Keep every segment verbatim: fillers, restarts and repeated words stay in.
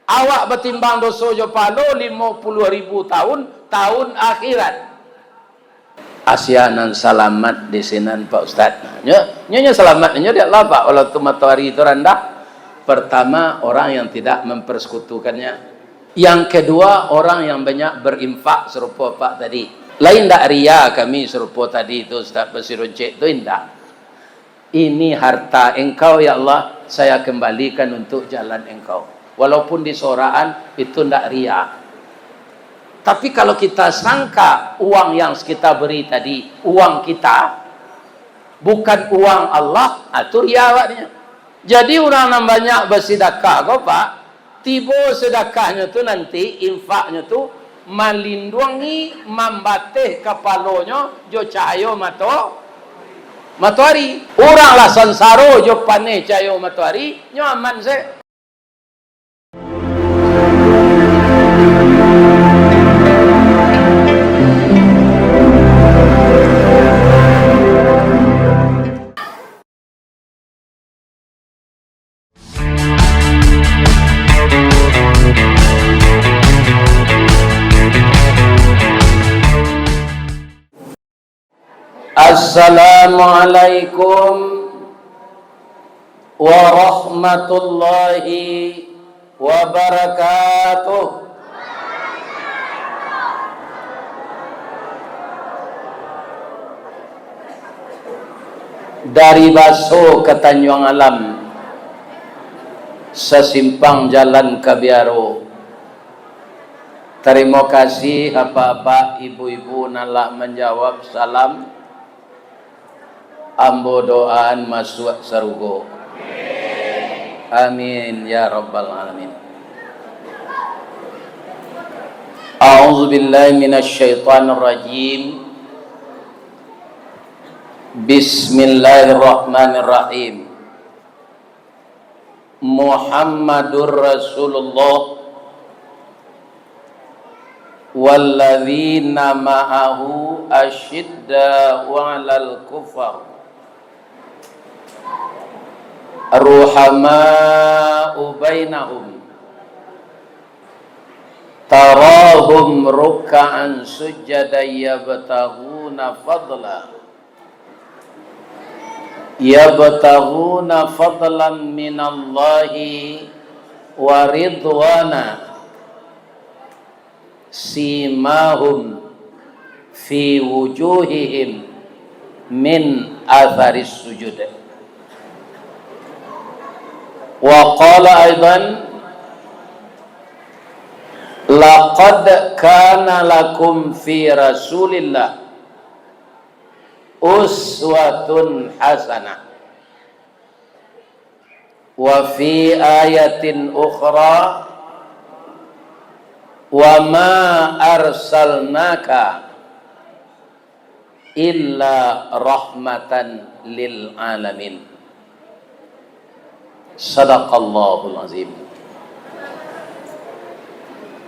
Awak batimbang doso jo pahalo limo puluah ribu tahun, tahun akhirat. Asia nan salamat di sinan, Pak Ustaz. Nyo, nyo, nyo salamat nyo di Allah, Pak, walau tu matoari tu randah. Pertama, orang yang tidak mempersekutukannya. Yang kedua, orang yang banyak berinfak, sarupo Pak tadi. Lain ndak ria kami sarupo tadi tu, Ustaz Basiruncik tu, indak. Ini harta Engkau, ya Allah, saya kembalikan untuk jalan Engkau. Walaupun disoraan, itu ndak ria. Tapi kalau kita sangka uang yang kita beri tadi, uang kita, bukan uang Allah, ah, tu ria awaknyo. Jadi, urang nan banyak basidakah ko, Pak, tibo sidakahnyo tu nanti, infaknyo tu, malinduangi, mambateh kapalonyo jo cahayo mato-, matoari. Urang lah sansaro jo paneh cahayo matoari, nyo aman se. Assalamualaikum warahmatullahi wabarakatuh. Dari Baso ka Tanjuang Alam, sasimpang jalan ka Biaro. Tarimo kasih, apak-apak, ibu-ibu nan lah manjawab salam. Ambo doaan masuak sarugo. Amin, ya rabbal alamin. A'udzubillahi minasyaitonirrajim. Bismillahirrahmanirrahim. Muhammadur Rasulullah walladzina ma'ahu asyidda'u 'alal kufar, ruhama'u bainahum, tarahum ruk'an sujjadan yabtaghuna fadla, yabtaghuna fadlan minallahi wa ridwana, simahum fi wujuhihim min atharis sujud. Wa qala aidan, laqad kana lakum fi Rasulillah uswatun hasanah. Wa fi ayatin ukhra, wa ma arsalnaka illa rahmatan lil alamin. Sadaqallahul azim.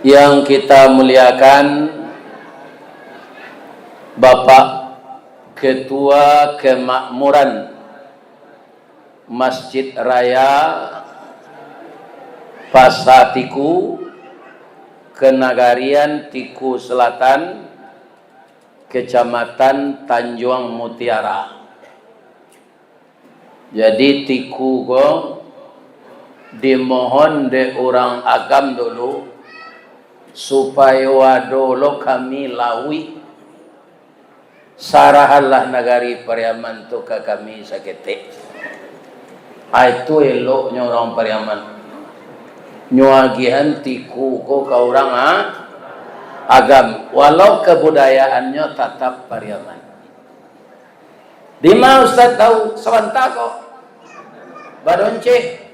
Yang kita muliakan, Bapak Ketua Kemakmuran Masjid Raya Pasa Tiku, Kenagarian Tiku Selatan, Kecamatan Tanjuang Mutiara. Jadi, Tiku ko dimohon dek urang Agam dulu, supayo ado lo kami lauik. Sarahanlah nagari Pariaman tu ka kami saketek. Ai, tu eloknyo urang Pariaman. Nyo agiahan Tiku ko ka urang, a-, Agam. Walau kabudayaannyo tatap Pariaman. Dima Ustaz tahu? Sabanta ko. Badonceng.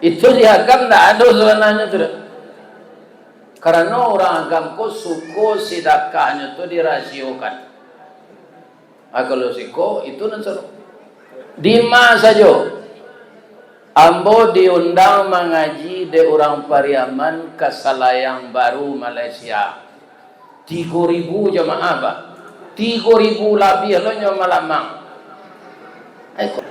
Itu di Agam ndak ado sabananyo tu doh. Karano urang Agam ko suko sidakahnyo tu dirasiokan. Ah, kalau siko, itu nan saru. Dima sajo. Ambo diundang mangaji dek urang Pariaman ka Salayang Baru, Malaysia. Tigo ribu jamaah, Pak. Tigo ribu labiah lo nyo malamang. Ai, ko-,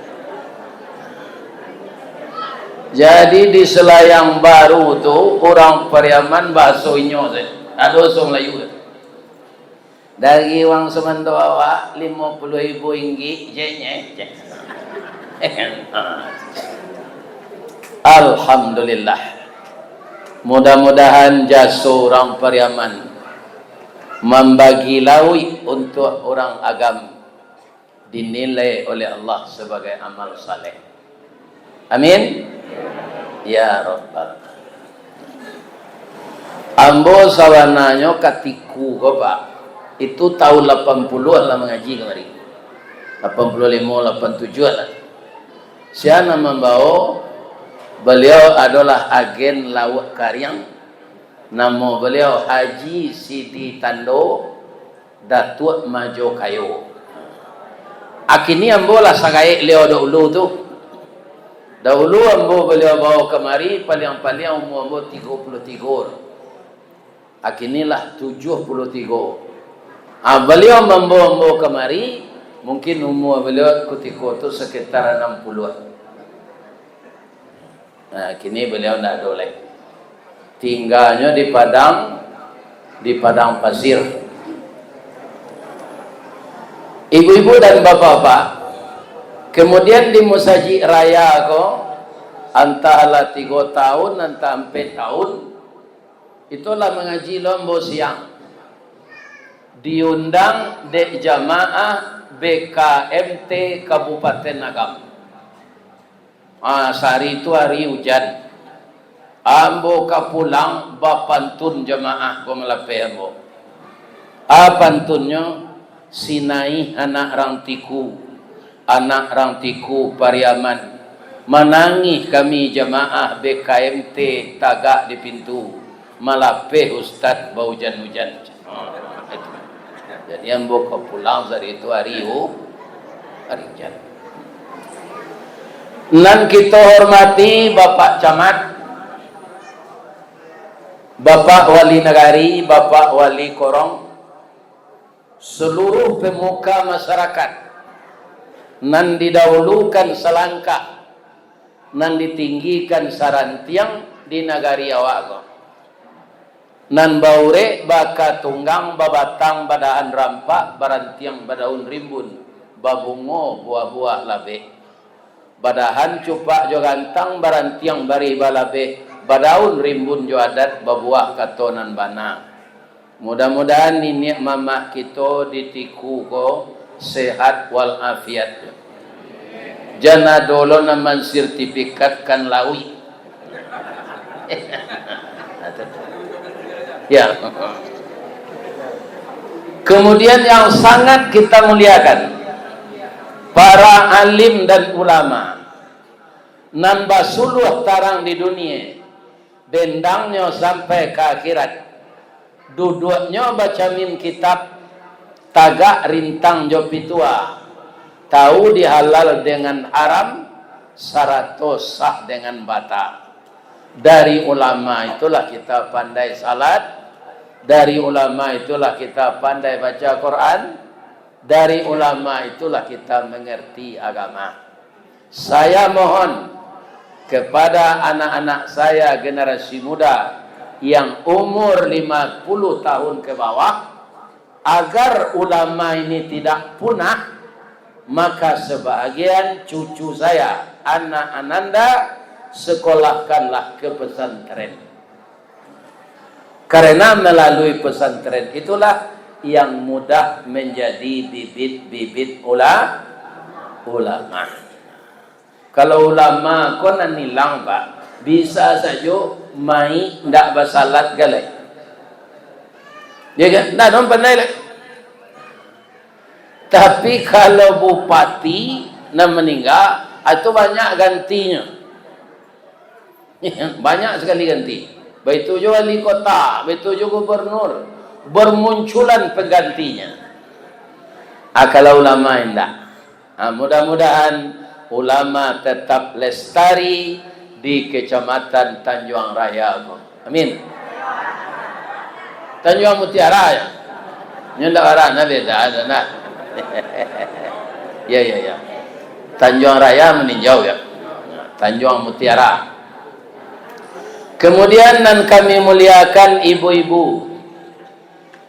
Jadi, di Selayang Baru tu, urang Pariaman bahaso inyo sajo. Ado bahaso Malayu tu. Dari uang samando awak, limo puluah ribu inggik, je, je, je. Alhamdulillah. Mudah-mudahan jaso urang Pariaman mambagi lauik untuak urang Agam dinilai oleh Allah sabagai amal saleh. Amin. Ya Rabbal. Ambo sabananyo ka Tiku ko, Pak. Itu tahun lapan puluah lah mangaji kamari. Lapan puluah limo, lapan tujuah lah. Sia nan mambawo, baliau adolah agen Lauak Kariang. Namo baliau Haji Sidi Tando, Datuak Majo Kayo. Akini ambo lah sagaek liau dahulu tu. Dahulu ambo baliau bawa kamari, paliang-paliang umua ambo tigo puluah tigo tu. Akini lah tujuah puluah tigo. Ah, baliau mambawa ambo kamari, mungkin umua baliau kutiko tu sakitar anam puluah. Nah, kini baliau ndak ado lai. Tingganyo di Padang, di Padang Pasir. Ibu-ibu dan bapak-bapak, kemudian di Musajik Raya ko, antahlah tigo tahun, antah ampek tahun, itulah mangaji lo ambo siang. Diundang dek jamaah B K M T Kabupaten Agam. Ah, sahari tu hari ujan. Ambo ka pulang bapantun jamaah ko malapeh ambo. Ah, pantunnyo, Sinaih anak rang Tiku, anak rang Tiku Pariaman. Manangih kami jamaah B K M T tagak di pintu. Malapeh ustad baujan-ujan. Jadi ambo ka pulang sahari tu hari u-, hari ujan. Nan kito hormati Bapak Camat, Bapak Wali Nagari, Bapak Wali Korong, saluruh pemuka masyarakat, nan didahulukan salangkah, nan ditinggikan sarantiang di nagari awak ko. Nan baurek bakatunggang, babatang badahan rampak, barantiang badaun rimbun, babungo buah-buah labeh. Badahan cupak jo gantang, barantiang barih balabeh, badaun rimbun jo adat, babuah kato nan bana. Mudah-mudahan niniak mamak kito di Tiku ko sehat walafiat. Jan ado lo nan mansirtifikatkan lauik. Ya. Kemudian yang sangat kita muliakan, para alim dan ulama nan basuluah tarang di dunia, dendangnyo sampai ka akhirat. Duduaknyo bacamin kitab, tagak rintang jo pitua, tahu di halal dengan haram, sarato sah dengan bata. Dari ulama itulah kita pandai salat, dari ulama itulah kita pandai baca Quran, dari ulama itulah kita mengerti agama. Saya mohon kepada anak-anak saya, generasi muda yang umur lima puluh tahun ke bawah, agar ulama ini tidak punah, maka sebahagian cucu saya, anak ananda, sekolahkanlah ke pesantren. Karena melalui pesantren itulah yang mudah menjadi bibit-bibit ula-, ulama. Kalau ulama ko nan ilang, Pak, bisa sajo mai ndak basalat galai. Ya kan? Ndak dong pandai lai. Tapi kalau bupati nan maningga, ah, itu banyak gantinyo. Banyak sekali ganti. Baitu jo wali kota, baitu jo gubernur. Bermunculan penggantinya. Ah, kalau ulama indak. Ah, mudah-mudahan ulama tetap lestari di Kecamatan Tanjuang Raya ko. Amin. Tanjuang Mutiara ya. Nyo ndak arah na beda ada nah. Ya, ya, ya. Tanjuang Raya maninjau ya. Tanjuang Mutiara. Kemudian nan kami muliakan ibu-ibu.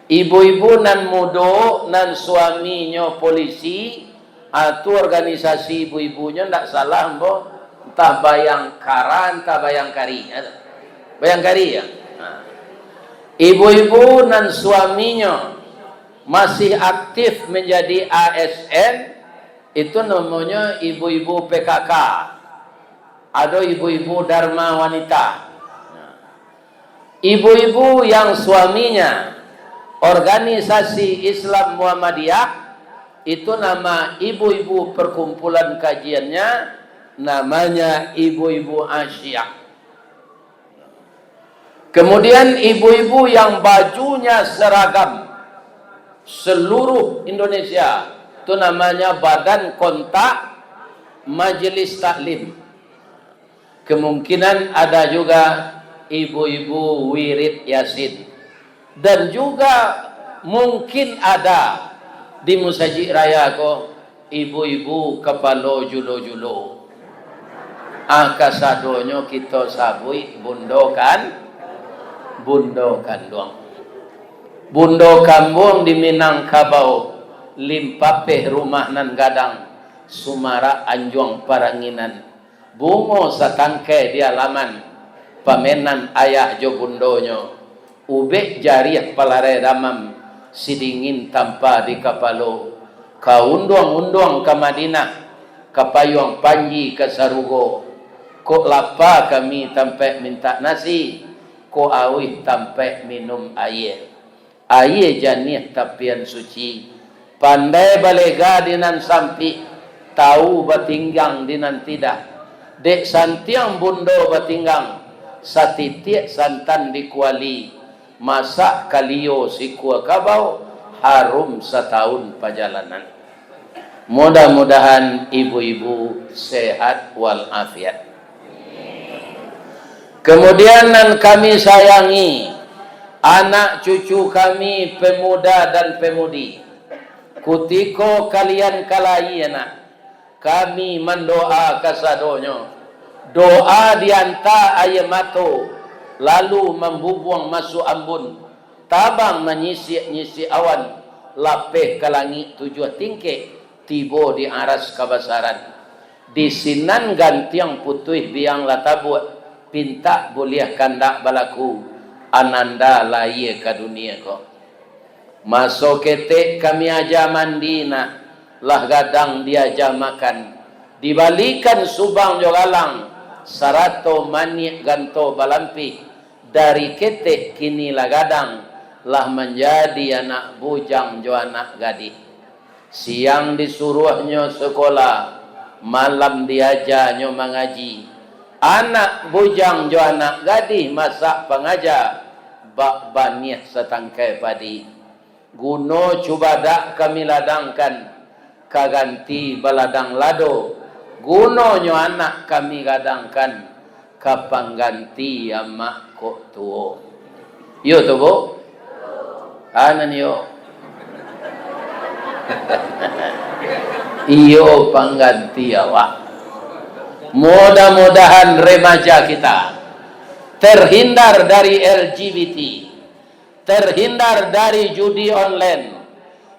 Ibu-ibu nan mudo, nan suaminyo polisi, ah, tu organisasi ibu-ibunyo ndak salah, ambo. Entah Bayangkara, entah Bayangkari. Bayangkari, ya? Nah. Ibu-ibu nan suaminyo masih aktif menjadi A S N, itu namonyo ibu-ibu P K K. Ado ibu-ibu Dharma Wanita. Ibu-ibu yang suaminya organisasi Islam Muhammadiyah, itu nama ibu-ibu perkumpulan kajiannya, namanya ibu-ibu Asia. Kemudian ibu-ibu yang bajunya seragam seluruh Indonesia, itu namanya Badan Kontak Majelis Taklim. Kemungkinan ada juga ibu-ibu wirid Yasin. Dan juga mungkin ada di Musajik Raya ko, ibu-ibu kapalo julo-julo. Ah, kasadonyo kito sabuik bundo kan, bundo kanduang. Bundo kambuang di Minangkabau, limpapeh rumah nan gadang, sumarak anjuang paranginan, bungo satangkai di alaman, pamenan ayah jo bundonyo, ubek jariah palarai damam, sidingin tampa di kapalo, ka unduang-unduang ka Madinah, ka payuang panji ka sarugo, kok lapa kami tampaik mintak nasi, kok auih tampaik minum aia. Aia janiah tapian suci, pandai balega di nan sampik, tawu batinggang di nan tidah. Dek santiang bundo batinggang, satitiak santan di kuali, masak kalio sikua kabau, harum satahun pajalanan. Mudah-mudahan ibu-ibu sehat walafiat. Kemudian nan kami sayangi, anak cucu kami pemuda dan pemudi, kutiko kalian ka lahia nak, kami mandoa kasadonyo, doa dianta aia mato, lalu mambubuang masuak ambun, tabang manyisik-nyisik awan, lapeh ka langik tujuah tingkek, tibo di aras kabasaran. Di sinan gantiang putuih biang lah tabuak, pintak buliah kandak balaku, ananda lahia ka dunia ko. Maso ketek kami aja mandi nak, lah gadang diaja makan, dibalikan subang jo galang, sarato maniak ganto balampih, dari ketek kini lah gadang, lah manjadi anak bujang jo anak gadih. Siang disuruahnyo sekolah, malam diajanyo mangaji. Anak bujang jo anak gadih masak pangaja, bak baniah satangkai padi. Guno cubadak kami ladangkan, ka ganti baladang lado. Gunonyo anak kami gadangkan, ka pangganti amak kok tuo. Iyo tu, Bu? Anan iyo. Iyo pangganti awak. Mudah-mudahan remaja kita terhindar dari L G B T, terhindar dari judi online,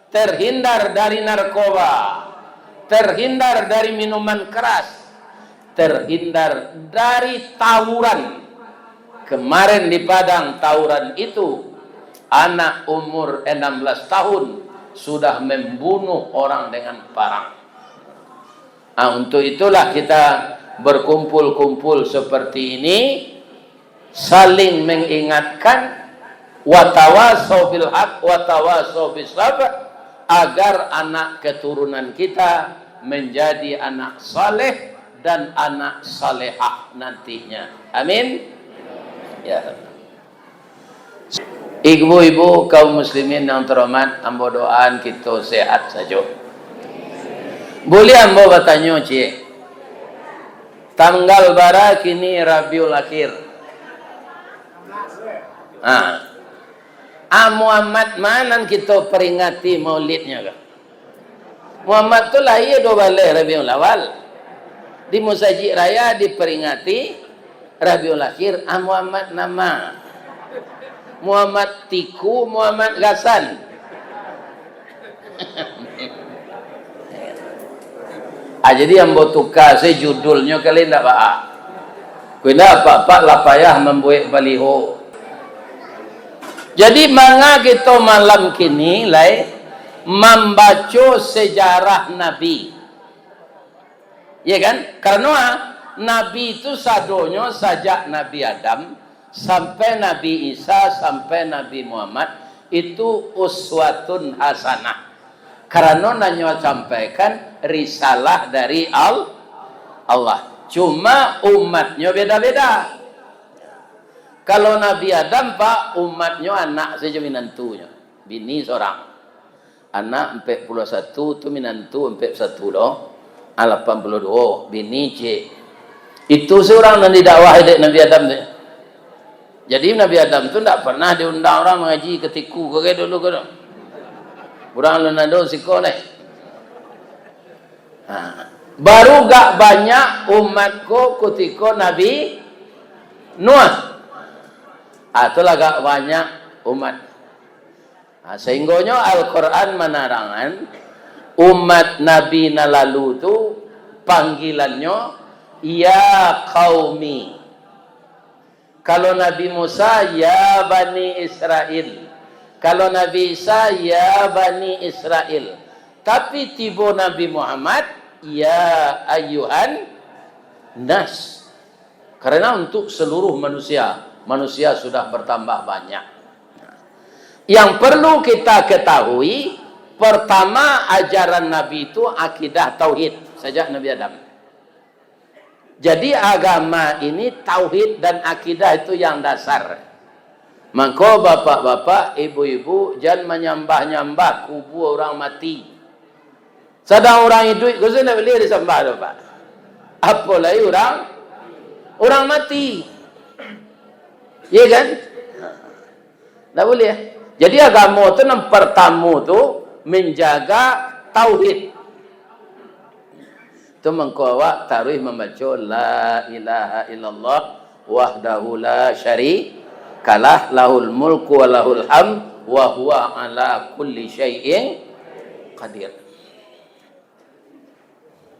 terhindar dari narkoba, terhindar dari minuman keras, terhindar dari tawuran. Kemarin di Padang tawuran itu, anak umur enam belas tahun sudah membunuh orang dengan parang. Ah, untuk itulah kita berkumpul-kumpul seperti ini, saling mengingatkan, watawasau bil haq, watawasau bis sabr, agar anak keturunan kita menjadi anak saleh dan anak salehah nantinya. Amin. Ya. Ibu-ibu kaum muslimin yang terhormat, ambo doaan kito sehat sajo. Buliah ambo batanyo ciek, tanggal bara kini Rabiul Akhir? Ha. Ah, Muhammad ma nan kito peringati maulidnyo ka? Muhammad tu lahia dua baleh Rabiul Awal. Di Musajik Raya diperingati, Rabiul Akhir, ah, Muhammad nama. Muhammad Tiku, Muhammad Gasan. Ah, jadi ambo tuka se judulnyo kali ndak baa. Kok indak apak-apak lah payah mambuek baliho. Jadi manga kito malam kini lai mambaco sejarah Nabi. Ya kan? Karano, ah, Nabi tu sadonyo sajak Nabi Adam sampai Nabi Isa sampai Nabi Muhammad itu uswatun hasanah. Karano nan nyo sampaikan risalah dari Al-, Allah. Cuma umatnyo beda-beda. Kalau Nabi Adam, Pak, umatnyo anak sajo minantunyo. Bini sorang. Anak ampek puluah satu tu, minantu ampek satu lo. Ah, lapan puluah duo, bini ciek. Itu surang nan didakwah dek Nabi Adam tu. Jadi Nabi Adam tu ndak pernah diundang urang mangaji ka Tiku ko gai dulu ko. Urang alun ado siko lai. Ha. Baru gak banyak umat ko kutiko Nabi Nuh. Ah, tu lah gak banyak umat. Ha, sahinggonyo Al-Quran manarangan, umat Nabi nan lalu tu panggilannyo, "Ya qaumi." Kalau Nabi Musa, "Ya Bani Israil." Kalau Nabi Isa, "Ya Bani Israil." Tapi tibo Nabi Muhammad, "Ya ayyuhan nas." Karena untuk seluruh manusia, manusia sudah bertambah banyak. Yang perlu kita ketahui, pertama, ajaran Nabi itu akidah tauhid sajak Nabi Adam. Jadi, agama ini tauhid dan akidah itu yang dasar. Mangko, bapak-bapak, ibu-ibu, jan manyambah-nyambah kubua urang mati. Sadang urang iduik ko se ndak buliah disambah tu, Pak. Apo lai urang, urang mati. Iya kan? Ndak buliah. Jadi, agamo tu nan partamo tu manjaga tauhid. Tu mangko awak taruih mambaco, "La ilaha illallah wahdahu la syarikalah, lahul mulku wa lahul hamd, wa huwa ala kulli syai'in qadir."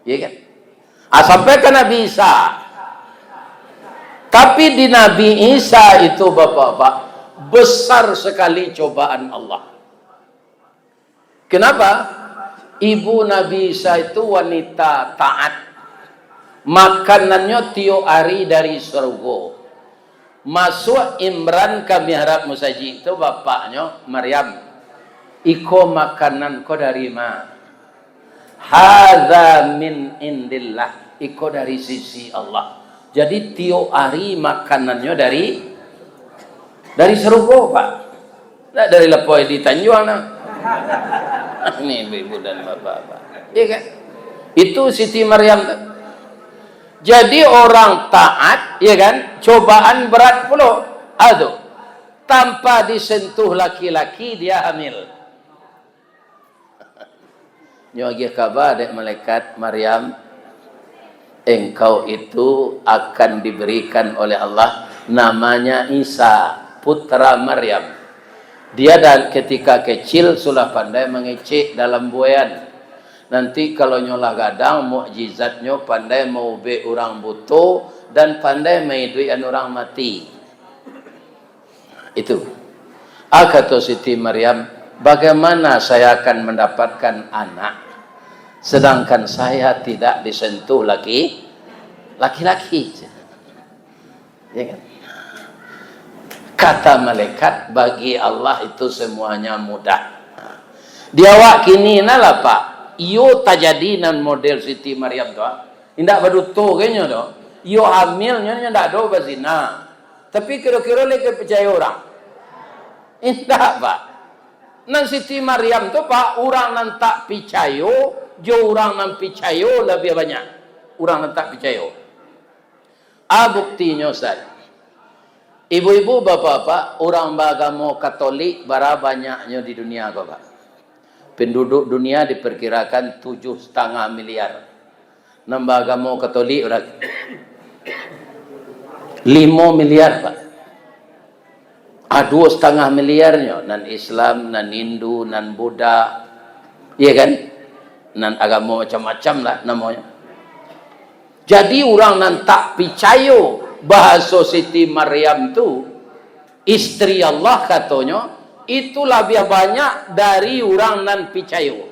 Iya kan? Ah, sampai ka Nabi Isa. Tapi di Nabi Isa itu, bapak-bapak, besar sekali cobaan Allah. Kenapa? Ibu Nabi Isa itu wanita taat. Makanannyo tiok ari dari sarugo. Masuak Imran ka mihrab musajik tu, bapaknyo, "Maryam, iko makanan ko dari ma?" "Hadza min indillah, iko dari sisi Allah." Jadi, tiok ari makanannyo dari, dari sarugo, Pak. Ndak dari lapoi di Tanjuang, nah. Ini ibu-ibu dan bapak-bapak. Iya kan? Itu Siti Maryam tu. Jadi, orang taat, ya kan? Cobaan berat pulo. Aduh. Tanpa disentuh laki-laki, dia hamil. Nyo agiah kaba dek malaikat, "Maryam, engkau itu akan diberikan oleh Allah namanya Isa, putra Maryam. Dia dan ketika kecil sudah pandai mangecek dalam buaian. Nanti kalau nyo lah gadang, mukjizatnyo pandai maubek urang buto dan pandai maiduikan urang mati." Itu. Ah, kato Siti Maryam, "Bagaimana saya akan mendapatkan anak, sedangkan saya tidak disentuh laki, laki-laki?" Ya kan? Kata malaikat, "Bagi Allah itu semuanya mudah." Di awak kini nah lah, Pak. Iyo tajadi nan model Siti Maryam tu, ah. Indak baduto ka inyo doh. Iyo hamil nyo, nyo ndak ado bazina. Tapi kiro-kiro lai ka picayo urang? Indak, Pak. Nan Siti Maryam tu, Pak, urang nan tak picayo, jo urang nan picayo labiah banyak. Urang nan tak picayo. A buktinyo, Ustaz. Ibu-ibu, bapak-bapak, urang baagamo Katolik bara banyaknyo di dunia ko, Pak? Penduduk dunia diperkirakan tujuh setengah miliar. Nan baagamo Katolik urang. Limo miliar, Pak. Ah, duo satangah miliarnyo, nan Islam, nan Hindu, nan Buddha, iya kan? Nan agamo macam-macam lah namonyo. Jadi, urang nan tak picayo bahaso Siti Maryam tu, istri Allah katonyo, itu labiah banyak dari urang nan picayo.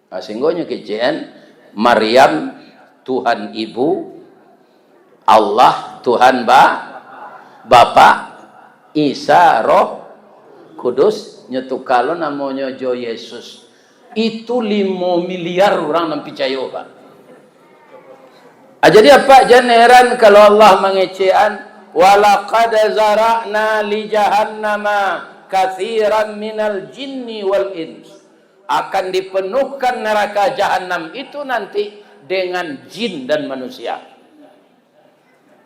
Ah, sehinggonyo kecek kan, Maryam Tuhan Ibu, Allah Tuhan ba-, Bapa, Isa Roh Kudus, nyo tuka lo namonyo jo Yesus. Itu limo miliar urang nan picayo, Pak. Ah, jadi apak jan heran kalau Allah mangecekan, "Walaqad zara'na li jahannama katsiran minal jinni wal ins." Akan dipenuhkan neraka Jahanam itu nanti dengan jin dan manusia.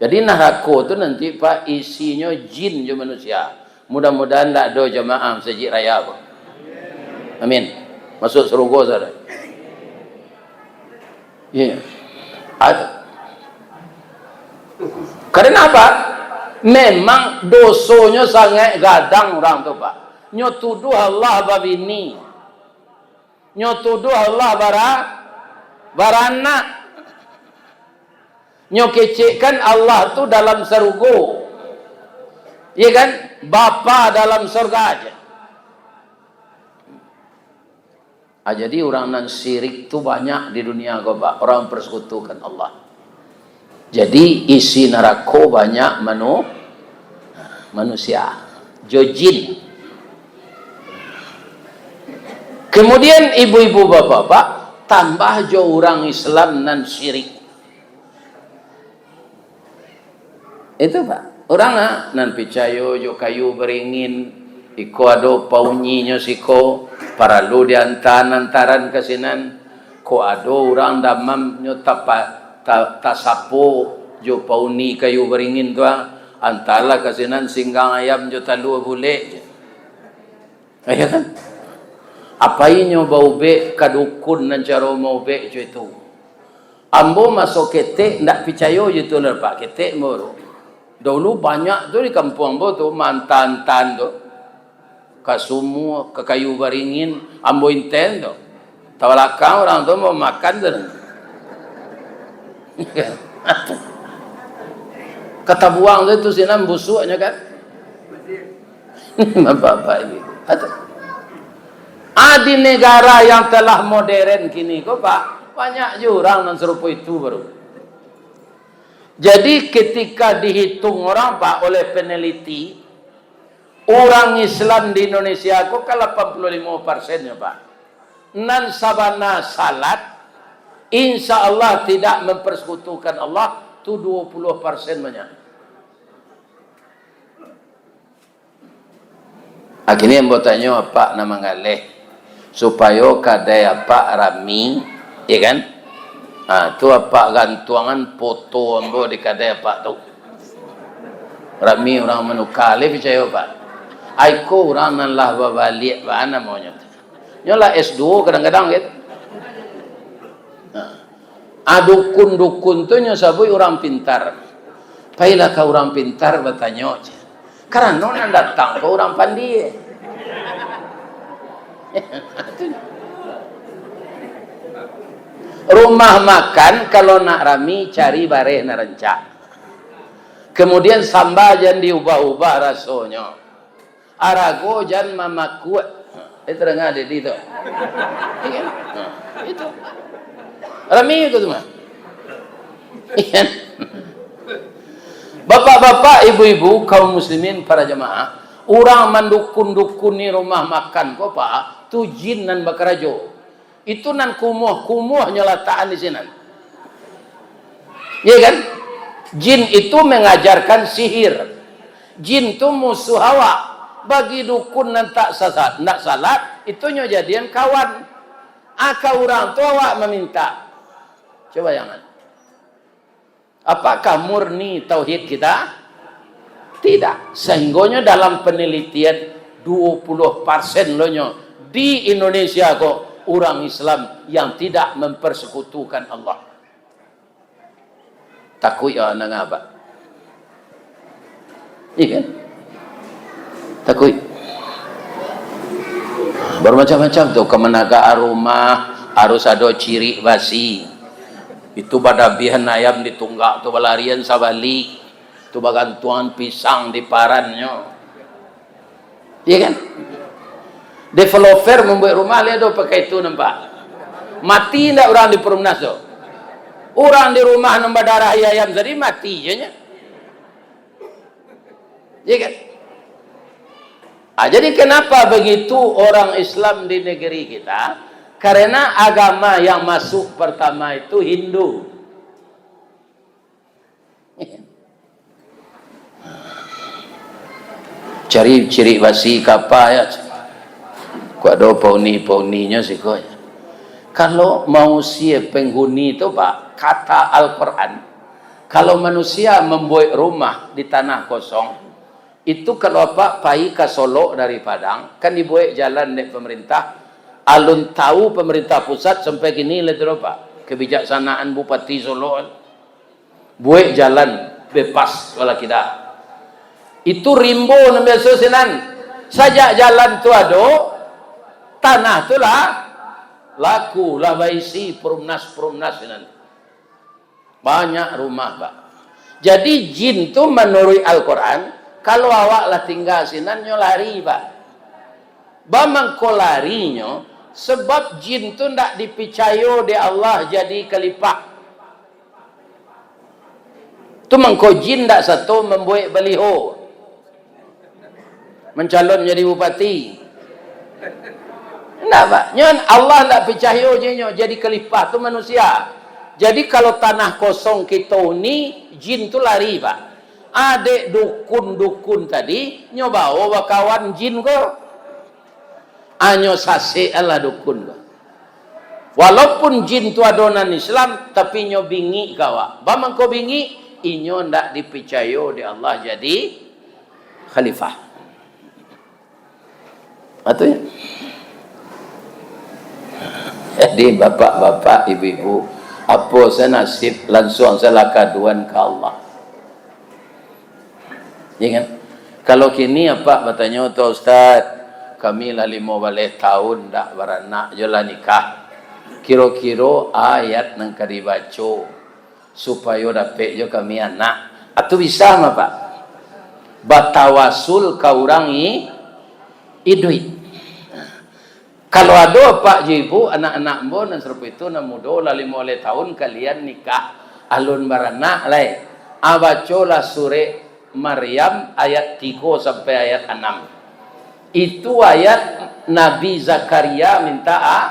Jadi, narako tu nanti, Pak, isinyo jin jo manusia. Mudah-mudahan ndak ado jamaah Masajik Raya ko. Amin. Masuk sarugo saudara. Iya. Ad-, karena apa? Memang dosonyo sangaik gadang urang tu, Pak. Nyo tuduah Allah babini. Nyo tuduah Allah bara-, baranak. Nyo kecekkan Allah tu dalam sarugo. Iya kan? Bapa dalam sorga aja. Ah, jadi urang nan syirik tu banyak di dunia ko, Pak. Urang mempersekutukan Allah. Jadi, isi narako banyak manu-, manusia, jo jin. Kemudian, ibu-ibu, bapak-bapak, tambah jo urang Islam nan syirik. Itu, Pak. Urang, ah, nan picayo jo kayu baringin, iko ado paunyinyo siko, paralu diantaan-antaan ka sinan. Kok ado urang damam nyo tapa-, ta-, tasapo jo pauni kayu baringin tu, ah, antalah ka sinan singgang ayam jo talua bulek je. Iyo kan? Apai nyo baubek ka dukun nan caro maubek jo itu. Ambo maso ketek ndak picayo jo itu lah, Pak, ketek ambo tu. Dahulu banyak tu di kampuang ambo tu, maantaan-antaan tu. Ka sumua, ka kayu baringin, ambo inten tu. Tabalakang urang tu mau makan tu. Ka tabuang tu, tu sinan busuaknyo kan. Bapak-bapak ibu. Atau, ah, di negara yang telah modern kini ko, Pak, banyak jo urang nan sarupo itu baru. Jadi, ketika dihitung orang, Pak, oleh peneliti, urang Islam di Indonesia ko kan lapan puluh limo persen nyo, Pak. Nan sabana salat, insya Allah tidak mempersekutukan Allah, tu duo puluah persen banyak. Akhirnyo ambo tanyo apak nan manggaleh, supayo kadai apak rami, iyo kan? Ha, tu apak gantuangan foto ambo di kadai apak tu. Rami urang manuka, lai picayo, Pak? Ai ko urang nan lah babaliak bana namonyo tu. Nyo lah S duo kadang-kadang gitu. Nah, ah, dukun-dukun tu nyo sabuik urang pintar. Pailah ka urang pintar batanyo, ceh. Karano nan datang ko urang pandie. Rumah makan kalau nak rami cari bareh nan rancak. Kemudian samba jan diubah-ubah rasonyo. Arago jan mamakuak. Eh, tadanga di tu. Iyo kan? Ha, itu. Rami ko tu mah. Iyo kan? Bapak-bapak, ibu-ibu, kaum muslimin, para jamaah, urang mandukun-dukuni rumah makan ko, Pak, tu jin nan bakarajo. Itu nan kumuah-kumuahnyo latakan di sinan. Iya kan? Jin itu mengajarkan sihir. Jin tu musuh awak. Bagi dukun nan tak sasat, ndak salat, itu nyo jadian kawan. Aka urang tu awak maminta. Coba jangan. Apakah murni tauhid kita? Tidak. Sehinggonyo dalam penelitian, duo puluah persen lo nyo di Indonesia ko urang Islam yang tidak mempersekutukan Allah. Takuik awak nangah, Pak. Iya kan? Takuik. Bamacam-macam tu, ka managaan rumah, harus ado cirik basi. Itu badabihan ayam di tunggak tu, balarian sabalik. Tu bagantuangan pisang di parannyo. Iya kan? Developer mambuek rumah, liek do pakai itu nampak. Mati ndak urang di Perumnas tu? Urang di rumah nan badarah ayam tadi mati je nyo. Iya kan? Ah, jadi kenapa begitu orang Islam di negeri kita? Karena agama yang masuk pertama itu Hindu. Cari cirik basi ka apa, ya? Kok ado pauni-pauninyo siko, ya? Kalau manusia penghuni tu, Pak, kata Al-Quran, kalau manusia mambuek rumah di tanah kosong, itu kalau apa pai ka Solok dari Padang, kan dibuek jalan dek pemerintah. Alun tahu pemerintah pusat sampai kini lah tu, Pak. Kebijaksanaan Bupati Solok. Buek jalan bebas, walah kida. Itu rimbo nan biaso sinan. Sajak jalan tu ado, tanah tu lah laku, lah baisi perumnas-perumnas sinan. Banyak rumah, Pak. Jadi, jin tu manuruik Al-Quran, kalau awak lah tingga sinan, nyo lari, Pak. Bamangko larinyo, sebab jin tu ndak dipicayo dek Allah jadi khalifah. Tu mangko jin ndak sato mambuek baliho. Mancalon jadi bupati. Ndak, Pak. Nyo Allah ndak picayo je nyo jadi khalifah tu manusia. Jadi, kalau tanah kosong kito ni, jin tu lari, Pak. Adek dukun-dukun tadi, nyo bawo bakawan jin ko. Anyo sasek alah dukun ko. Walaupun jin tu ado nan Islam, tapi inyo bingik ka awak. Bamangko bingik, inyo ndak dipicayo dek Allah jadi khalifah. Atu nyo. Jadi, bapak-bapak, ibu-ibu, apo sa nasib, lansuang salah kaduan ka Allah. Iya kan? Kalau kini apak batanyo, "Tuan Ustaz, kami lah limo baleh tahun ndak baranak, jo lah nikah. Kiro-kiro ayat nan ka dibaco supayo dapek jo kami anak." Atu bisa mah, Pak? Batawasul ka urang i-, iduik. Kalau ado apak jo ibu, anak-anak ambo nan sarupo itu, nan mudo, lah limo baleh tahun kalian nikah, alun baranak lai. Ah, bacolah surek Maryam ayat tigo sampai ayat anam. Itu ayat Nabi Zakaria minta a-,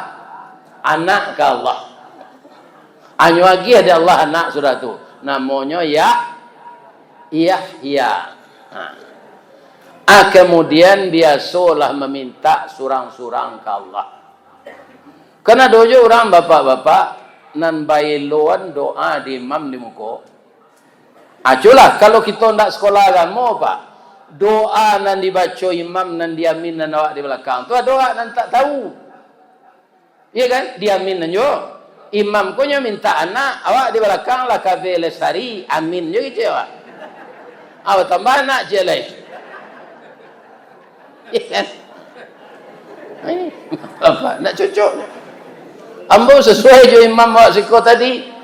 anak ka Allah. Anyo agiah dek Allah anak sudah tu. Namonyo Ya-, Yahya. Ha. Ah, kemudian biasolah maminta surang-surang ka Allah. Kan ado jo urang bapak-bapak nan baeloan doa di imam di muko. Aculah, kalau kito ndak sekolah agamo, Pak, doa nan dibaco imam nan diamin nan awak di balakang tu, ado awak nan tak tahu. Iya kan? Diamin nan jo. Imam ko nyo minta anak, awak di balakang lah kabe lesari, amin jo kecek awak. Awak tambah anak ciek lai. Iya kan? Ini, apa? Ndak cocok. Ambo sesuai jo imam awak siko tadi.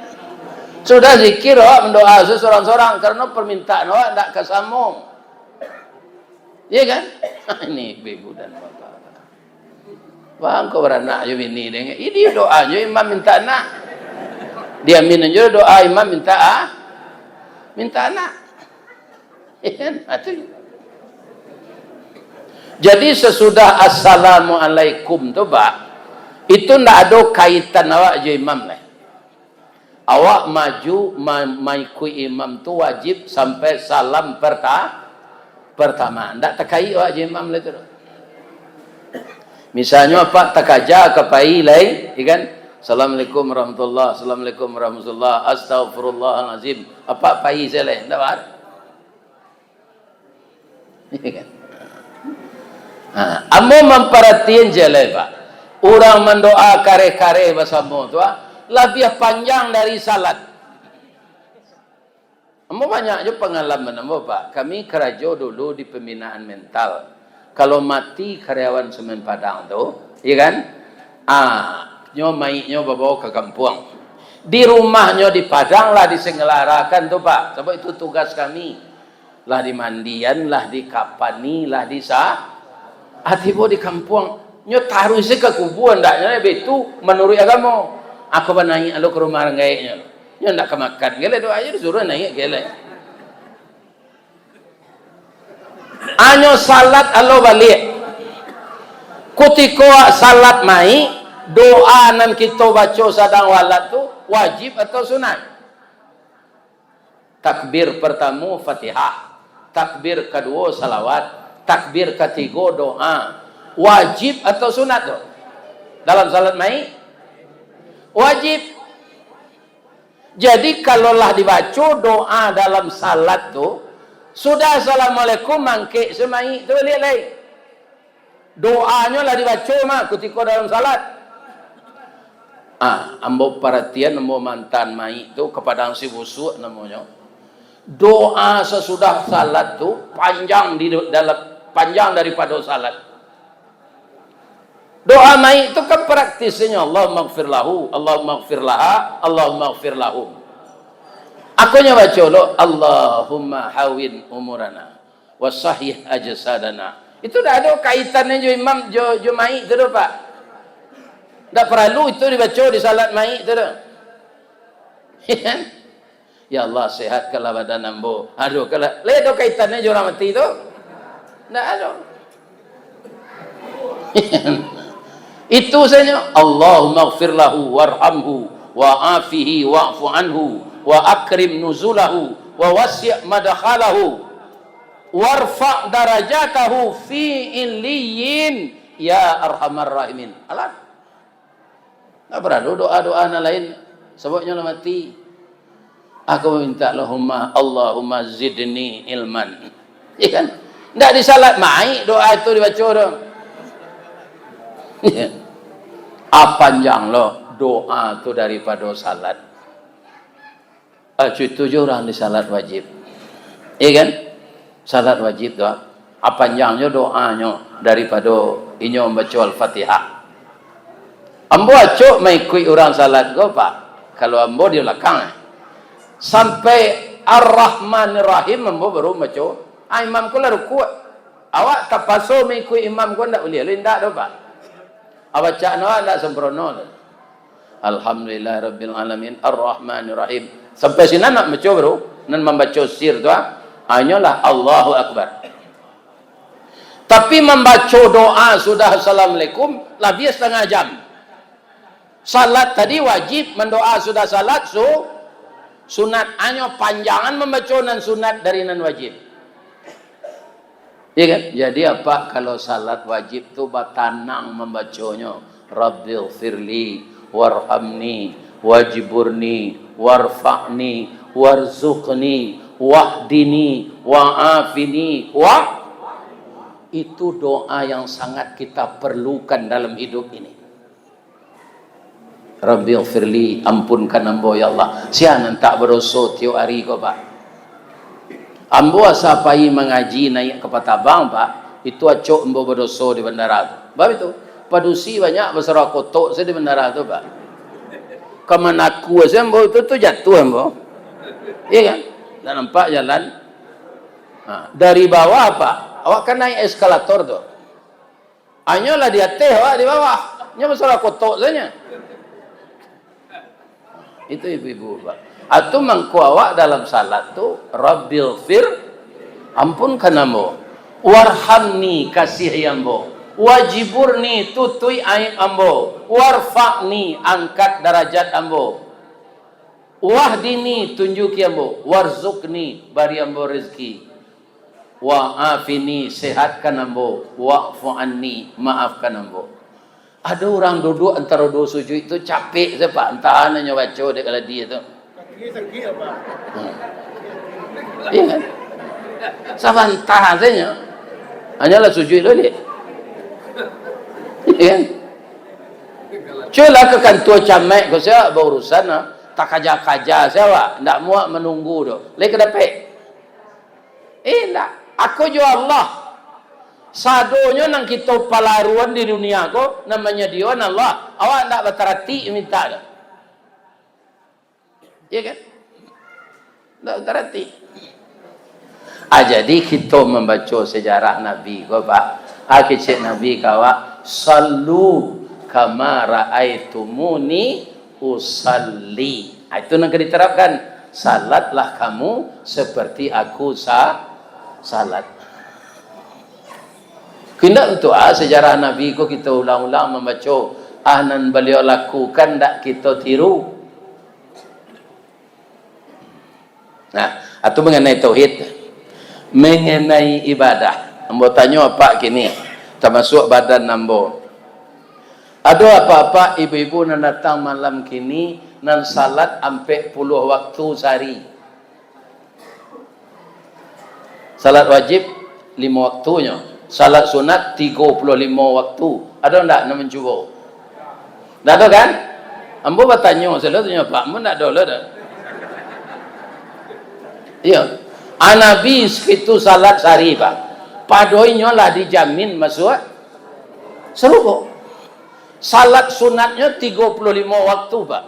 Sudah zikir, awak mandoa sesorang-sorang, karena permintaan awak ndak ka samo. Iya kan? Ini ibu dan bapak. Bang, kau baranak jo bini deh. Ini doa jo imam minta anak. Diamin jo doa imam minta, ah, minta anak. Iya kan? Ah, tu. Jadi, sesudah assalamualaikum tu, Pak, itu ndak ado kaitan awak jo imam lai. Awak maju ma-, maikuik imam tu wajib sampai salam perta-, pertama. Ndak takait awak jo imam lai tu. Misalnyo, apak takaja ka pai lai, iya kan? "Assalamualaikum warahmatullah, assalamualaikum warahmatullah, astagfirullahalazim." Apak pai sajo lai, ndak, Pak? Iya kan? Ha, ambo mamparatian ciek lai, Pak. Urang mandoa kareh-kareh basamo tu, ah, labiah panjang dari salat. Ambo banyak jo pangalaman ambo, Pak. Kami karajo dulu di pembinaan mental. Kalau mati karyawan Semen Padang tu, iya kan? Ah, nyo mayiknyo babawa ka kampuang. Di rumahnyo di Padang lah disengelarakan tu, Pak. Sabab itu tugas kami. Lah dimandian, lah dikapani, lah disa-, ah, tibo di kampuang. Nyo taruih se ka kubua, ndaknyo baitu manuruik agamo. Ako banaik alo ka rumah rang gaeknyo. Nyo ndak ka makan, galeh doa ajo disuruah naik, galeh. Anyo salat alo baliak. Kutiko salat mayik, doa nan kito baco sadang walat tu wajib atau sunat? Takbir partamo Fatihah, takbir kaduo salawat, takbir katigo doa. Wajib atau sunat tu? Dalam salat mayik? Wajib. Jadi, kalau lah dibaco doa dalam salat tu, sudah assalamualaikum, mangkek se mayik tu baliak lai. Doanyo lah dibaco mah kutiko dalam salat. Ah, ambo paratian, ambo mantan mayik tu ka Padang Sibusuak namonyo. Doa sasudah salat tu panjang di dalam, panjang daripado salat. Doa mayik tu kan praktisnyo, "Allahummaghfir lahu, Allahummaghfir laha, Allahummaghfir lahum." Akonyo baco lo, "Allahumma hawin umurana, wa sahih ajsadana." Itu dak ado kaitannyo jo imam, jo, jo mayik tu doh, Pak. Dak paralu itu dibaco di salat mayik tu doh. Ya Allah, sehatkanlah badan ambo. Aduh, kalau, lai ado kaitannyo jo urang mati tu? Ndak ado. Itu sajo. "Allahummaghfir lahu warhamhu wa afihi wa'fu anhu wa akrim nuzulahu wa wasi' madkhalahu warfa' darajatahu fi illiyin ya arhamar rahimin." Alah. Ndak paralu doa-doa nan lain, sababnyo lah mati. Aku minta, "Allahumma, Allahumma zidni ilman." Iya kan? Ndak di salat mayik doa itu dibaco doh. Apanjang lo doa tu daripado salat. Ah, itu jo urang di salat wajib. Iya kan? Salat wajib tu, ah, apanjang jo doanyo daripado inyo mambaco Al-Fatihah. Ambo acok maikuik urang salat ko, Pak. Kalau ambo di balakang, eh. Sampai Ar-Rahmanir Rahim ambo baru mambaco. Ah, imam ko lah rukuk. Awak tapaso maikuik imam ko ndak buliah, indak doh, Pak. Abacaan awak ndak sempurno tu. Alhamdulillahirabbil alamin, arrahmanirrahim. Sampai sinan nak baco baru, nan mambaco sir tu, ah, hanyolah Allahu Akbar. Tapi mambaco doa sudah assalamualaikum, labiah satangah jam. Salat tadi wajib, mandoa sudah salat su-, sunat. Hanyo panjangan mambaco nan sunat dari nan wajib. Iya kan? Jadi, apak kalau salat wajib tu batanang mambaconyo, "Rabbighfirli, warhamni, wajburni, warfa'ni, warzuqni, wahdini, wa'afini, wa." Itu doa yang sangat kita perlukan dalam hidup ini. "Rabbighfirli, ampunkan ambo, ya Allah." Sia nan tak badoso tiok ari ko, Pak? Ambo asa pai mangaji naiak ka Patabang, Pak, itu acok ambo badoso di bandara tu. Bab itu, padusi banyak basarah kotok sajo di bandara tu, Pak. Ka manaku sajo ambo tu, tu jatuah ambo. Iya kan? Ndak nampak jalan. Ha, dari bawah, Pak, awak kan naiak eskalator tu. Hanyolah di ateh, awak di bawah. Nyo masalah kotok sajo. Itu ibu-ibu, Pak. Atau mangko awak dalam salat tu, "Rabbighfir, ampunkan ambo. Warhamni, kasihi ambo. Wajburni, tutuik aib ambo. Warfa'ni, angkat darajat ambo. Wahdini, tunjuki ambo. Warzuqni, bari ambo rezeki. Wa'afini, sehatkan ambo. Wa'fu anni, maafkan ambo." Ado urang duduak antaro duo sujuik tu capek sajo, Pak, antahan nyo baco dek kaladi tu. Hmm. Iya kan? Sabanta sajo. Hanyolah sujuik tu, dek. Iya kan? Cubolah ka kantua camat ko, sia baurusan, ah. Takaja-kaja se awak, ndak muak manunggu tu. Lai ka dapek? Eh, ndak. Ako jo Allah. Sadonyo nan kito palaruan di dunia ko, nan manyadioan Allah. Awak ndak bataratik minta tu. Iya kan? Ndak bataratik. Ah, jadi kito mambaco sejarah Nabi ko, Pak. Ah, kecek Nabi ka awak, "Sallu kama raaitumuni usalli." Ah, itu nan ka diterapkan. "Salatlah kamu seperti aku sa-, salat." Indak tu, ah, sejarah Nabi ko kito ulang-ulang mambaco, ah, nan baliau lakukan ndak kito tiru. Nah, atu manganai tauhid. Manganai ibadah. Ambo tanyo apak kini, tamasuak badan ambo. Ado apak-apak ibu-ibu nan datang malam kini, nan salat ampek puluah waktu sahari? Salat wajib limo waktunyo, salat sunat tigo puluah limo waktu. Ado ndak nan mancubo? Ndak ado kan? Ambo batanyo, selalu tanyo, "Pak, ambo ndak ado lo dah." Iyo. A, Nabi sakitu salat sahari, Pak. Pado inyo lah dijamin masuak sarugo. Salat sunatnyo tigo puluah limo waktu, Pak.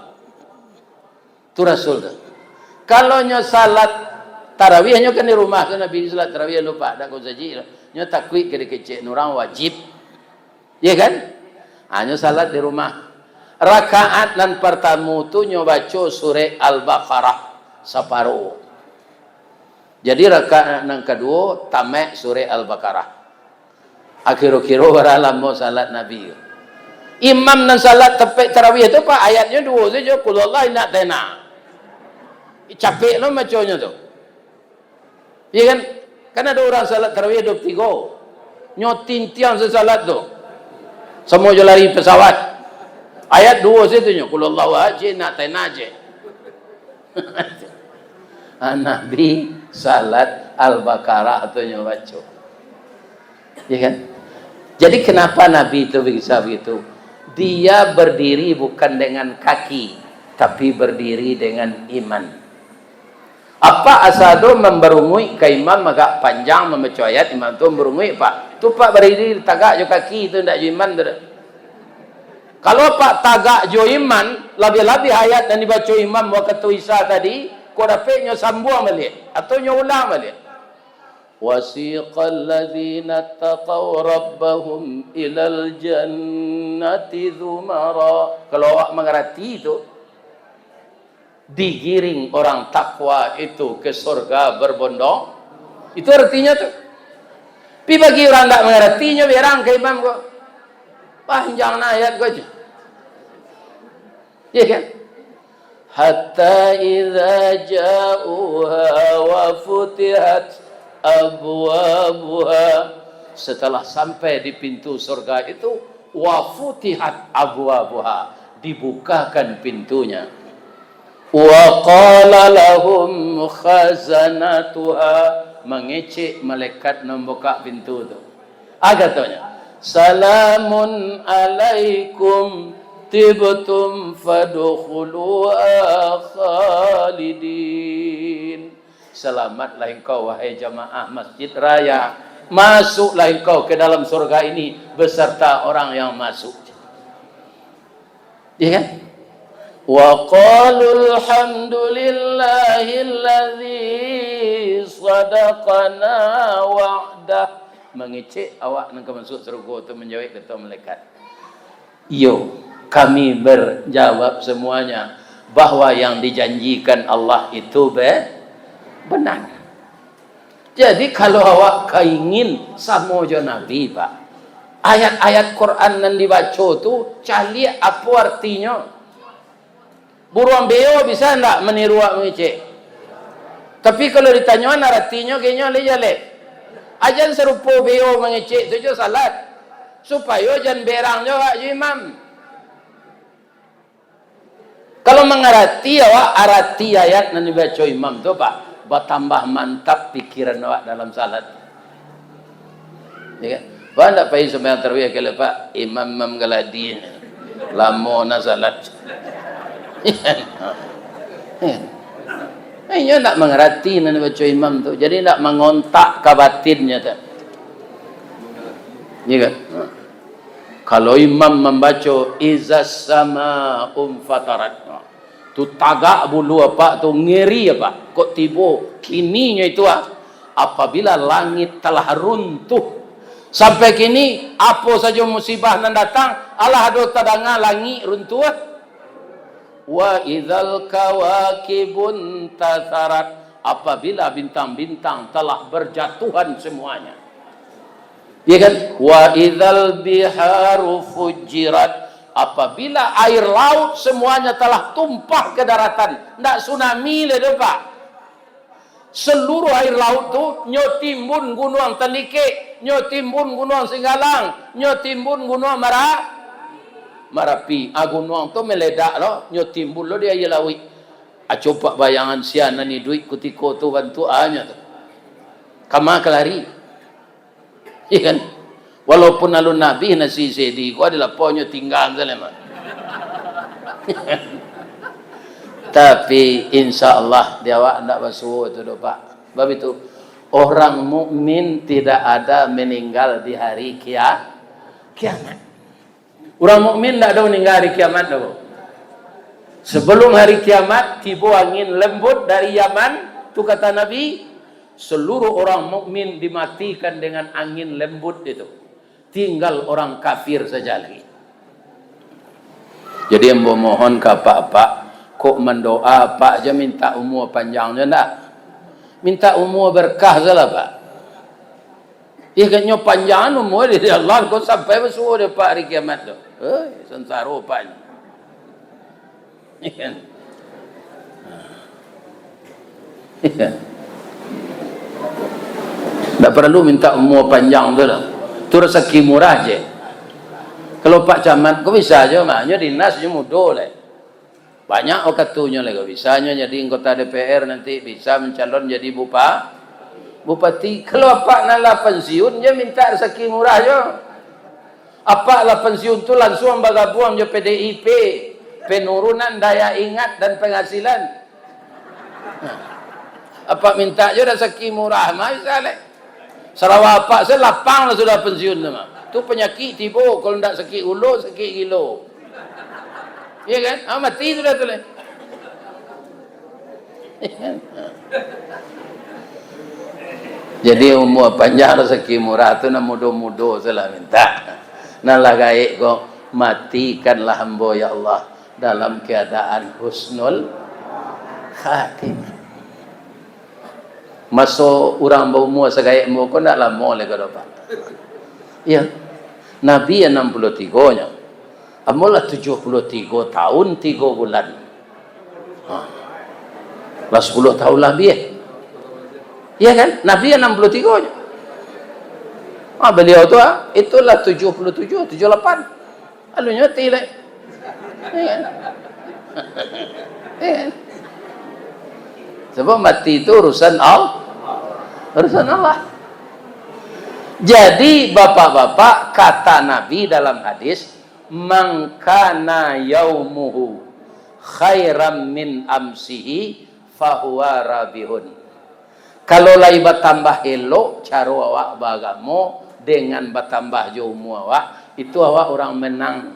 Tu Rasul tu. Kalau nyo salat tarawih, nyo kan di rumah tu Nabi salat tarawih, lupa dak kau saji tu. Nyo takuik ka dikecek urang wajib. Iya kan? Ha, nyo salat di rumah. Rakaat nan partamo tu nyo baco surek Al-Baqarah saparo. Jadi rakaat nan kaduo tamek surek Al-Baqarah. Akiro-kiro bara lamo salat Nabi. Imam nan salat tapek tarawih tu, Pak, ayatnyo duo sajo, Qul huwallahu, Inna A'taina. Capek lo maconyo tu. Iya kan? Kan ado urang salat tarawih duo puluah tigo. Nyo tintiang sasalat tu. Samo jo lari pesawat. Ayat duo sajo tu nyo, Qul huwallahu ahad, Inna A'taina, cek. Ah, Nabi salat Al-Baqarah tu nyo baco. Ya kan? Jadi, kenapa Nabi itu bisa begitu? Dia berdiri bukan dengan kaki, tapi berdiri dengan iman. Apak asa tu mambarunguik ka imam agak panjang mambaco ayat, imam tu mambarunguik, Pak. Tu, Pak, bardiri tagak jo kaki tu, ndak jo iman tu doh. Kalau Apak tagak jo iman, labiah-labiah ayat nan dibaco imam wakatu Isya tadi, kok dapek nyo sambuang baliak, atau nyo ulang baliak. "Wasiqal ladzina taqaw rabbahum ilal jannati zumara." Kalau awak mangarati tu, digiring orang takwa itu ke surga berbondong. Itu artinya tu. Tapi bagi urang ndak mangarati, nyo berang ka imam ko. Panjang na ayat ko aja. Iya kan? "Hatta idza ja'uha wa futihat abwabuha." Setelah sampai di pintu surga itu, "Wa futihat abwabuha," dibukakan pintunya. "Wa qala lahum khazanatuha," mangecek malaikat nan buka pintu tu. Ah, katonyo, "Salamun alaikum, tibtum fadkhuluha khalidin." Selamatlah engkau, wahai jamaah Masjid Raya. Masuklah engkau ke dalam surga ini beserta orang yang masuk. Iya kan? "Wa qalu alhamdulillahilladzi sadaqana wa'dah." Mangecek awak nan ka masuak sarugo tu, manjawek kato malaikat. Iyo, kami berjawab semuanya bahwa yang dijanjikan Allah itu be-, benar. Jadi, kalau awak kaingin samo jo Nabi, Pak, ayat-ayat Quran nan dibaco tu, caliak apo artinyo. Buruang beo bisa ndak maniru awak mangecek? Tapi, kalau ditanyoan aratinyo, kayaknyo lai jaleh. Ajan sarupo beo mangecek tu jo salat, supayo jan berang jo awak jo imam. Kalau mangarati awak arati ayat nan dibaco imam tu, Pak, batambah mantap pikiran awak dalam salat. Ya kan? Pak, ndak pai sumbayang tarawih kali, Pak? Imam-imam galadi. Lamo na salat. Eh, inyo ndak mangarati nan dibaco imam tu, jadi ndak mangontak ka batinnyo tu. Iya kan? Kalau imam mambaco, "Izas sama'un fatarat," tu tagak bulu apak tu, ngeri apak. Kok tibo kininyo itu, ah, apabila langit telah runtuh. Sampai kini, apo sajo musibah nan datang, alah ado tadanga langik runtuh. "Wa idzal kawakibun tasarat," apabila bintang-bintang telah berjatuhan semuanya. Ya kan? "Wa idzal biharu fujirat," apabila air laut semuanya telah tumpah ke daratan. Ndak tsunami lai doh, Pak. Seluruh air laut tu, nyo timbun Gunuang Talikek, nyo timbun Gunuang Singgalang, nyo timbun Gunuang Mara-, Marapi. Ah, gunuang tu meledak lo, nyo timbun lo di aia lauik. Ah, coba bayangan sia nan iduik kutiko tu bantuak anyo tu. Kama ka lari. Iya kan? Walaupun alun abih nasi sedi ko, ado lapo nyo tingga sajo mah. Tapi, insya Allah, di awak ndak basuo tu doh, Pak. Sebab itu, orang mukmin tidak ada meninggal di hari kia-, kiamat. Urang mukmin ndak ado maningga hari kiamat doh. Sebelum hari kiamat, tibo angin lembut dari Yaman, tu kata Nabi, seluruh orang mukmin dimatikan dengan angin lembut itu. Tinggal orang kafir saja lagi. Jadi, ambo mohon ka apak-apak, kok mandoa apak jo minta umua panjang jo ndak? Minta umua berkah sajolah, Pak. Ih, agaknyo panjang umua di Allah, kok sampai basuo di apak hari kiamat tu. Hei, sansaro apak ni. Iya kan? Iya. Ndak paralu minta umua panjang tu lah. Tu rasaki murah je. Kalau Pak Camat ko bisa je mah, nyo dinas nyo mudo lai. Banyak wakatunyo lai ko, bisa nyo jadi anggota D P R, nanti bisa mancalon jadi bupa-, bupati. Kalau apak nan lah pensiun, je minta rasaki murah jo. Apak lah pensiun tu langsuang bagabuang jo P D I P, penurunan daya ingat dan penghasilan. Nah, apak minta jo rasaki murah, mah bisa lai. Sarawa apak se lapang lah sudah pensiun tu mah. Tu panyakik tibo, kalau ndak sakik ulo, sakik gilo. Iya kan? Ah, mati sudah tu lai. Jadi, umua panjang, rasaki murah tu nan mudo-mudo sajolah minta. Nan lah gaek ko, matikanlah ambo, ya Allah, dalam keadaan husnul khatimah. Maso urang baumua sagaek ambo ko ndak lamo lai ko doh, Pak. Iya. Nabi anam puluah tigo nyo. Ambo lah tujuah puluah tigo taun tigo bulan. Ha. Lah sapuluah taun labiah. Iya kan? Nabi anam puluah tigo nyo. Ah, baliau tu, ah, itulah tujuah puluah tujuah, tujuah lapan. Lalu nyo mati lai. Iya kan? Iya kan? Sebab mati itu urusan Al-, urusan Allah. Jadi, bapak-bapak, kata Nabi dalam hadis, "Man kana yaumuhu khairan min amsihi, fahuwa rabihun." Kalau lai batambah elok caro awak baagamo dengan batambah jo umua awak, itu awak urang menang.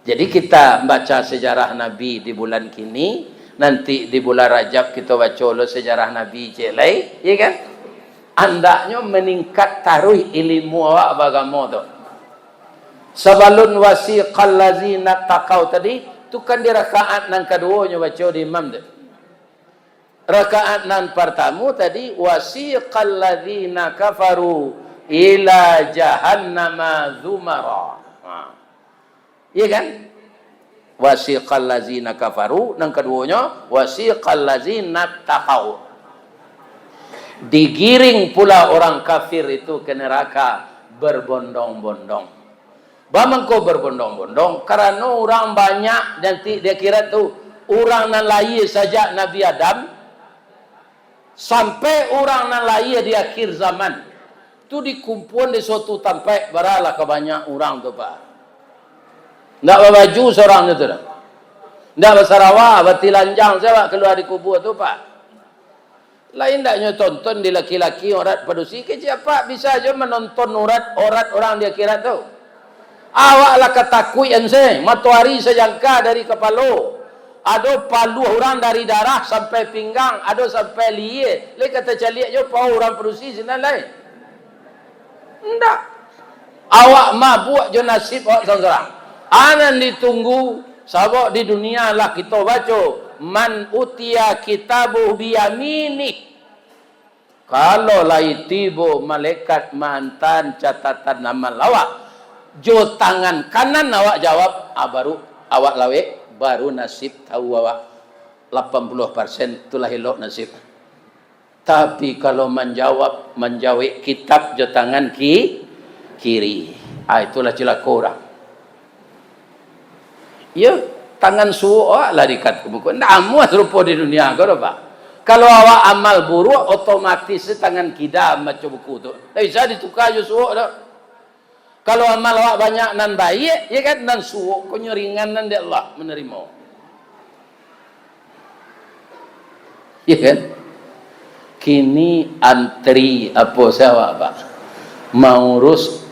Jadi, kita baca sejarah Nabi di bulan kini, nanti di bulan Rajab kito baco lo sejarah Nabi ciek lai, iya kan? Andaknyo maningkat taruih ilimu awak baagamo tu. Sabalun wasiqal lazina taqau tadi, tu kan di rakaat nan kaduonyo baco di imam tu. Rakaat nan partamo tadi, "Wasiqal ladzina kafaru ila jahannama zumara." Ha. Iya kan? "Wasiqal ladzina kafaru," nan kaduonyo, "wasiqal ladzina taqau." Digiring pula orang kafir itu ke neraka berbondong-bondong. Bamangko berbondong-bondong, karano urang banyak nanti di akhirat tu, urang nan lahia sajak Nabi Adam, sampai urang nan lahia di akhir zaman, tu dikumpuan di suatu tampaik, baralah ka banyak urang tu, Pak. Ndak babaju surang tu doh. Ndak basarawa, batilanjang sajo awak kalua di kubua tu, Pak. Lain ndak nyo tonton di laki-laki urat padusi, kecek Apak bisa jo manonton urat, urat urang di akhirat tu. Awak lah katakuik an se, matoari sajangka dari kapalo. Ado paluah urang dari darah sampai pinggang, ado sampai lihia. Lai ka tacaliak jo paha urang padusi sinan lai. Ndak. Awak mabuak jo nasib awak surang-surang. A nan ditunggu, sabab di dunia lah kito baco, "Man utiya kitabahu biyaminih." Kalau lai tibo malaikat maantaan catatan amal awak, jo tangan kanan awak jawab, ah, baru awak lawek, baru nasib tahu awak. Lapan puluah persen tu lah elok nasib. Tapi kalau manjawab, manjawek kitab jo tangan ki-, kiri, ah, itulah cilako urang. Iyo, tangan suok awak lah diikat ka muko. Ndak amuah sarupo di dunia ko doh, Pak. Kalau awak amal buruak, otomatis tangan kida mambaco buku tu. Ndak bisa dituka jo suok doh. Kalau amal awak banyak nan baiak, ya kan, nan suok ko nyo ringan nan di Allah manarimo. Ya kan? Kini antri apo se awak, Pak? Maurus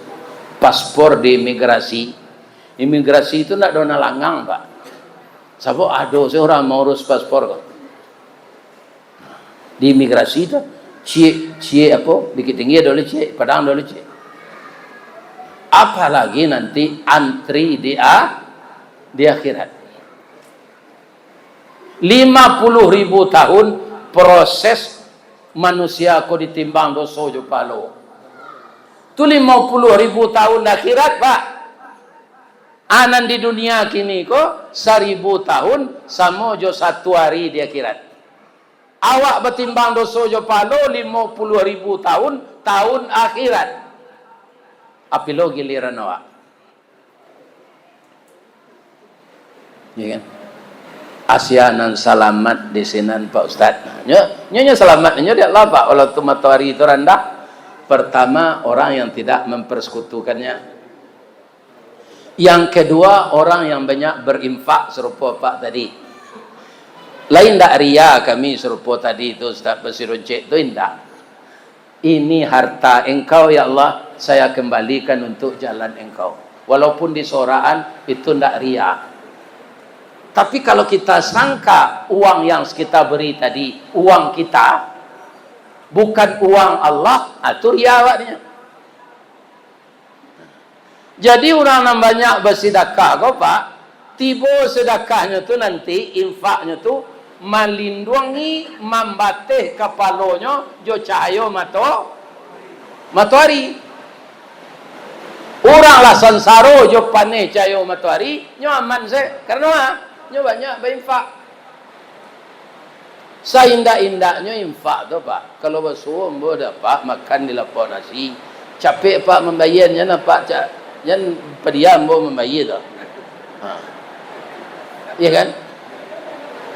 paspor di imigrasi. Imigrasi tu ndak ado nan langang, Pak. Sabab ado se urang maurus paspor ko. Di imigrasi tu, ciek, ciek apo, Bukittinggi ado lai ciek, Padang ado lai ciek. Apalagi nanti antri di a-, di akhirat. Lima puluah ribu tahun proses manusia ko ditimbang doso jo pahalo. Tu lima puluah ribu tahun akhirat, Pak. A nan di dunia kini ko, saribu tahun samo jo satu ari di akhirat. Awak batimbang doso jo pahalo limo puluah ribu tahun, tahun akhirat. Apo lo giliran awak? Ya kan? Asia nan salamat di sinan, Pak Ustaz. Nyo, nyo, nyo salamat, nyo di Allah, Pak. Walau tu matoari tu randah. Pertama, orang yang tidak mempersekutukannya. Yang kedua, orang yang banyak berinfak sarupo Pak tadi. Lain ndak ria kami sarupo tadi tu, Ustaz Basiruncik tu, indak. Ini harta Engkau, ya Allah, saya kembalikan untuk jalan Engkau. Walaupun disoraan, itu ndak ria. Tapi kalau kita sangka uang yang kita beri tadi, uang kita, bukan uang Allah, ah, tu ria awaknyo. Jadi, urang nan banyak basidakah ko, Pak, tibo sidakahnyo tu nanti, infaknyo tu, malinduangi, mambateh kapalonyo jo cahayo mato-, matoari. Urang lah sansaro jo paneh cahayo matoari, nyo aman se. Karano, ah, nyo banyak bainfak. Saindak-indaknyo infak tu, Pak. Kalau basuo ambo dapek makan di lapau nasi, capek, Pak, mambayia, jan, Pak, ca-, jan padiam ambo mambayia tu. Ha. Iya kan?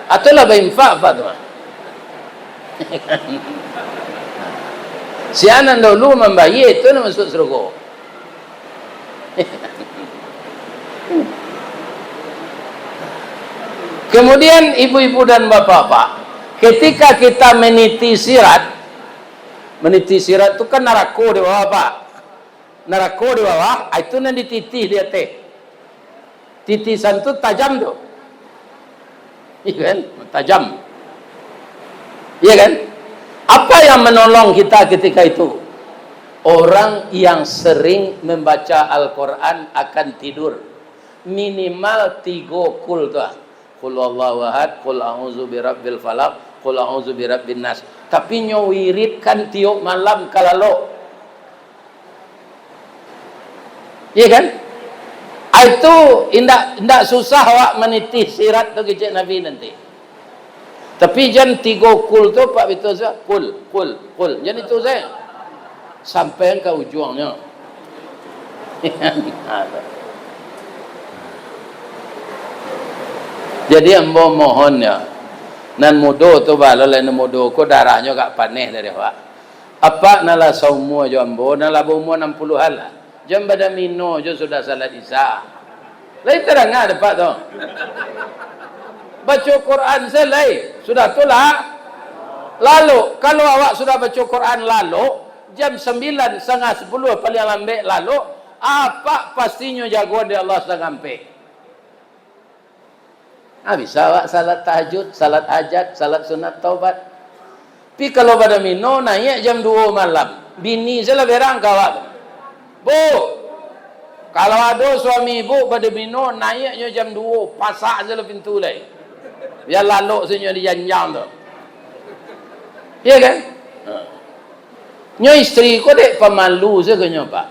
Atau lah bainfak, Pak, tu, Pak. Sia nan dulu mambayia, itu nan masuak sarugo. Kemudian, ibu-ibu dan bapak-bapak, ketika kita meniti sirat, meniti sirat tu kan narako di bawah, Pak. Narako di bawah, ah, itu nan dititi di ateh. Titisan tu tajam tu. Iya kan? Tajam. Iya kan? Apa yang menolong kita ketika itu? Orang yang sering membaca Al-Quran akan tidur. Minimal tigo kul tu, ah. Qul huwallahu ahad, qul a'udzu birabbil falaq, qul a'udzu birabbin nas. Tapi nyo wiridkan tiok malam ka lalok. Iya kan? Ah, itu indak, indak susah awak manitih sirat tu kecek Nabi nanti. Tapi jan tigo kul tu, Pak, bitu sajo. Kul, kul, kul. Jan itu sajo. Sampai ka ujuangnyo. Jadi ambo mohon yo, nan mudo tu balo, lai nan mudo ko darahnyo agak paneh dari awak. Apak nan lah saumua jo ambo, nan lah baumua anam puluahan lah. Jan badamino jo sudah salat Isya. Lai tadanga dek Apak tu. Baco Quran se lai, sudah tu lah lalok. Kalau awak sudah baco Quran lalok, jam sambilan, satangah sapuluah paling lambek lalok, apak pastinyo jagoan dek Allah satangah ampek. Ah, bisa awak salat tahajud, salat hajat, salat sunat taubat. Tapi kalau badomino, naiak jam duo malam. Bini se lah berang ka awak. "Bu, kalau ado suami ibu badomino, naiaknyo jam duo, pasak se lah pintu lai. Bia lalok se nyo di janjang tu." Iyo kan? Ha. Nyo istri ko dek pamalu se ko nyo, Pak.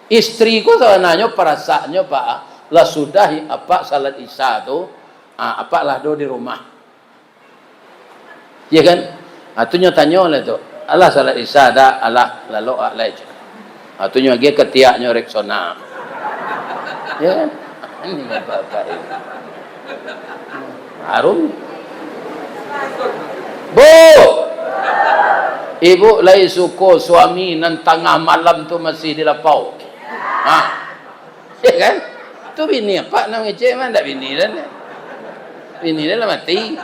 Istri ko sabananyo parasaknyo, Pak, lah sudah apak salat Isya tu, ah, apak lah ado di rumah. Iyo kan? Ah, tu nyo tanyo lah tu. "Alah salat Isya dak?" "Alah, lalok awak lai," cek. Ah, tu nyo agiah katiaknyo Rexona. Iyo kan? Ini bapak-bapak ini. Harum. "Bu! Ibu lai suko suami nan tangah malam tu masih di lapau?" Ha. Iyo kan? Tu bini apak nan mangecek mah, ndak bini den. Bini den lah mati.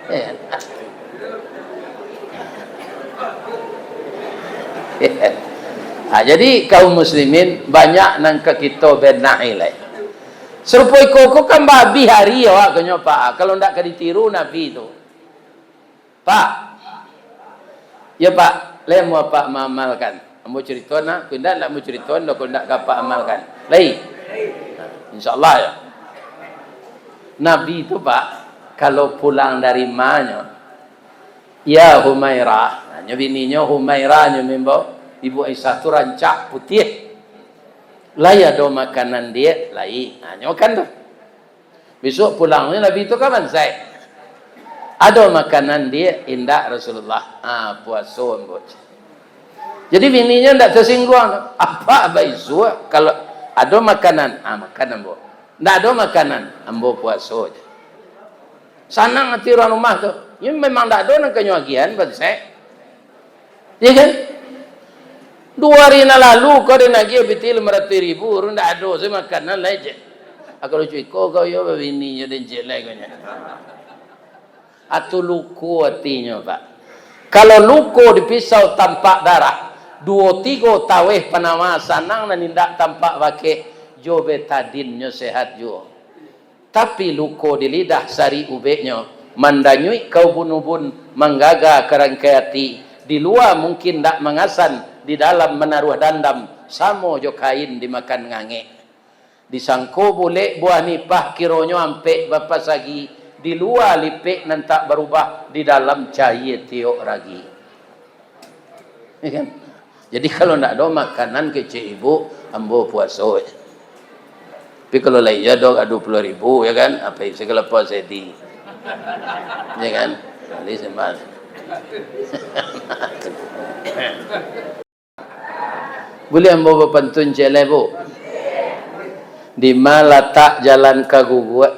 Iyo kan? Ha, jadi kaum muslimin, banyak nan ka kito benahi lai. Sarupo iko ko kan babi hari awak ko nyo, Pak. Kalau ndak ka ditiru Nabi tu. Pak. Yo, Pak, lai ambo apak maamalkan. Ambo curito nak, kok indak, ndak ambo curito, ndak, kok indak ka apak amalkan. Lai. Insyaallah yo. Nabi tu, Pak, kalau pulang dari ma nyo, "Ya Humairah." Nah, nyo bininyo Humairah nyo maimbau, ibu Aisyah tu rancak putiah. "Lai ado makanan, Diak?" "Lai." Nah, nyo makan tu. Bisuak pulangnyo Nabi tu ka bansaik. "Ado makanan, Diak?" "Indak, Rasulullah." "Ah, puaso ambo." Jadi bininyo ndak tasingguang tu. "Apak baisuak, kalau ado makanan, ah, makan ambo. Ndak ado makanan, ambo puaso je." Sanang ati urang rumah tu. Nyo memang ndak ado nan ka nyo agiahan bansaik. Iyo kan? Duo ari nan lalu ko den agiah pitih limo ratuih ribu, urang ndak ado se makanan lai, cek. Ako lucu iko ko yo babini jo den cek lai ko nyo. Atu luko atinyo, Pak. Kalau luko di pisau tampak darah, duo tigo taweh panawa sanang nan indak tampak bakeh, jo betadin nyo sehat juo. Tapi luko di lidah sarik ubeknyo, mandanyuik ka ubun-ubun, manggaga ka rangkai ati, di lua mungkin ndak mangasan, di dalam manaruah dandam, samo jo kain dimakan ngangek. Disangko bulek buah nipah, kironyo ampek bapasagi, di lua lipek nan tak barubah, di dalam cayie tiok ragi. Iyo kan? Jadi, kalau ndak ado makanan, kecek ibu, ambo puaso. Tapi kalau lai iyo ado ka duo puluah ribu, yo kan? Apo isi ka lapau sedi? Yo kan? Bali sambal. Buliah ambo bapantun ciek lai, Bu? Dima latak jalan ka Guguak,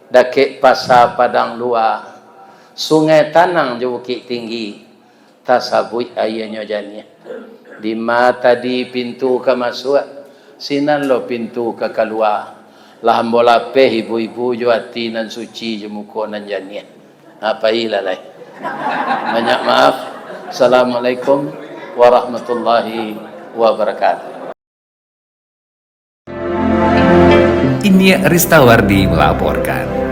dakek Pasa Padang Lua, Sungai Tanang jo Bukik Tinggi, tasabuik aianyo janiah. Dima tadi pintu ka masuak, sinan lo pintu ka kalua. Lah ambo lapeh ibu-ibu jo ati nan suci jo muko nan janiah. Ha, pailah lai. Banyak maaf. Assalamualaikum warahmatullahi wabarakatuh. Iniak Ristawardi melaporkan.